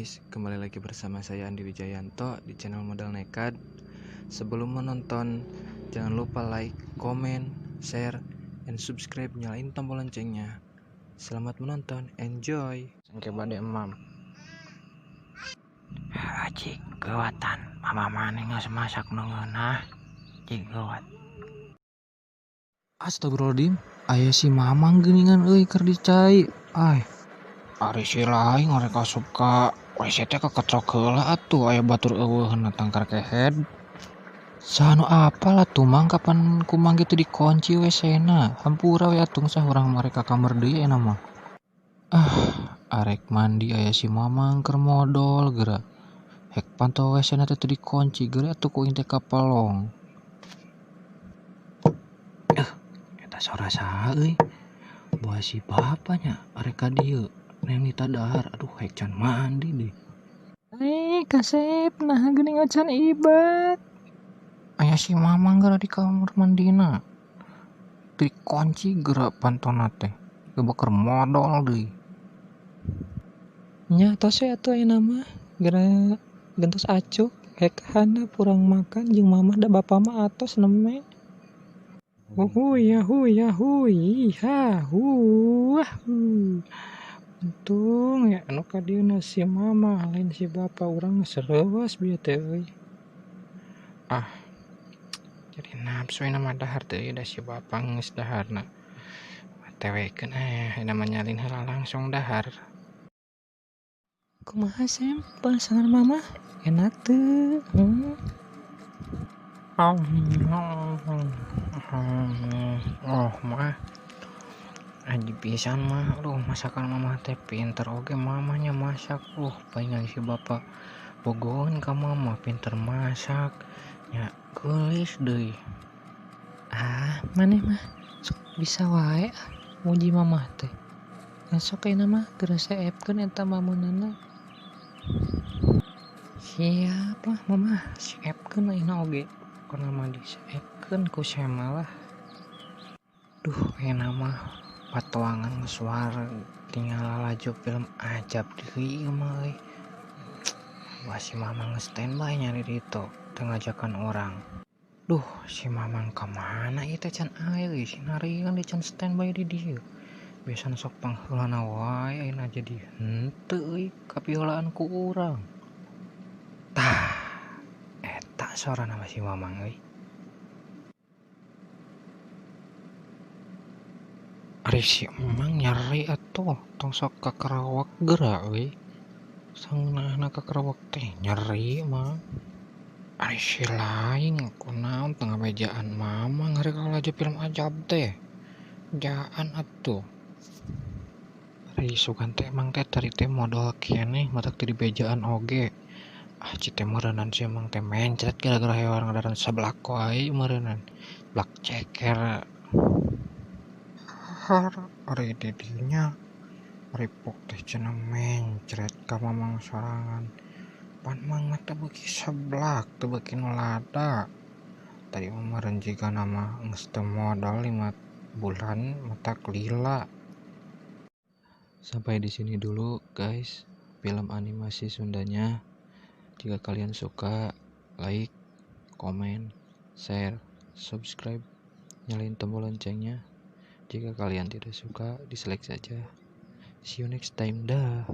guys, kembali lagi bersama saya Andi Wijayanto di channel Modal Nekat. Sebelum menonton, jangan lupa like, comment, share, and subscribe, nyalain tombol loncengnya. Selamat menonton, enjoy. Sangke bade emam. Cik gewatan, mama maneh geus masak nu ngeunah. Cik gewat. Astagfirullahaladzim, aya si mamang geuningan euy keur dicai. Ay. Ari si lain ngorek asup ka WC teh keketrok heula atuh aya batur eueuhna tangkar kehed. Saha nu apal atuh mang kapan kumang gitu dikunci WC-na. Hampura we atuh sah urang marek ka kamar deui ayeuna mah. Ah, arek mandi aya si mamang keur modol geura. Hek panto WC-na teh teu dikunci geura atuh ku aing teh kapelong. Eta sora saha euy? Boa si bapanya arek ka dieu. Neng nita dahar, aduh hek can mandi deh. Kasep, nah geuning acan ibak. Aya si mamang geura di kamar mandina. Dikunci geura pantona teh. Geus keur modol deui. Nya tos we atuh ayeuna mah geura gentos acuk hek handap urang makan jeung mamah da bapa mah atos neme. Uhuy yahuy yahuy ha huah hu. Untung ya anu ka dieuna si mama lain si bapa urang geus reueus bieu teh euy. Ah, jadi nafsu ayeuna mah dahar teh euy da si bapa geus daharna. Tewekeun ayeuna mah nyalin heula langsung dahar. Kumaha Sem pasangan mama? Enak teu? Oh mah. Aji pisan mah, aduh masakan mama teh pinter oge mamanya masak. Palingan si bapak bogohan ka mama pinter masak. Nya geulis deui. Ah, maneh mah sok bisa wae ah muji mama teh. Sok ayeuna mah geura seepkeun eta mameunana. Siap lah mama, seepkeun ayeuna oge. Pokona mah diseepkeun ku sema lah. Duh, ayeuna mah patuangan geus wareg tinggal lalajo film ajab deui ieu mah euy. Wah si mamang geus standby nyari ditu teu ngajakan urang. Duh, si mamang ka mana ieu teh can aya euy, sinarieun deui can standby di dieu. Biasana sok pangheulana wae ayeuna jadi henteu euy kapiheulaan ku urang. Tah, eta sorana mah si mamang euy. Ari si emang nyeri atuh tong sok kakerawak geura euy. Sangeunahna kakerawak teh nyeri mah. Ari si lain kunaon teu ngabejaan mamang rek lalajo film ajab teh. Jaan atuh. Ari sugan teh emang teh tadi teh modol keneh matak teu dibejaan oge. Ah ci teh meureunan si emang teh mencret gara-gara hewan ngadaran seblak wae meureunan. Blak ceker. Ari didinya ripok teh cenah mencret ka mamang sorangan. Pan mang mah teu beuki seblak, teu beuki nu lada. Tadi mah meureun jigana mah geus teu modal 5 bulan matak lila. Sampai di sini dulu guys film animasi Sundanya. Jika kalian suka, like, comment, share, subscribe, nyalain tombol loncengnya. Jika kalian tidak suka, dislike saja. See you next time, dah.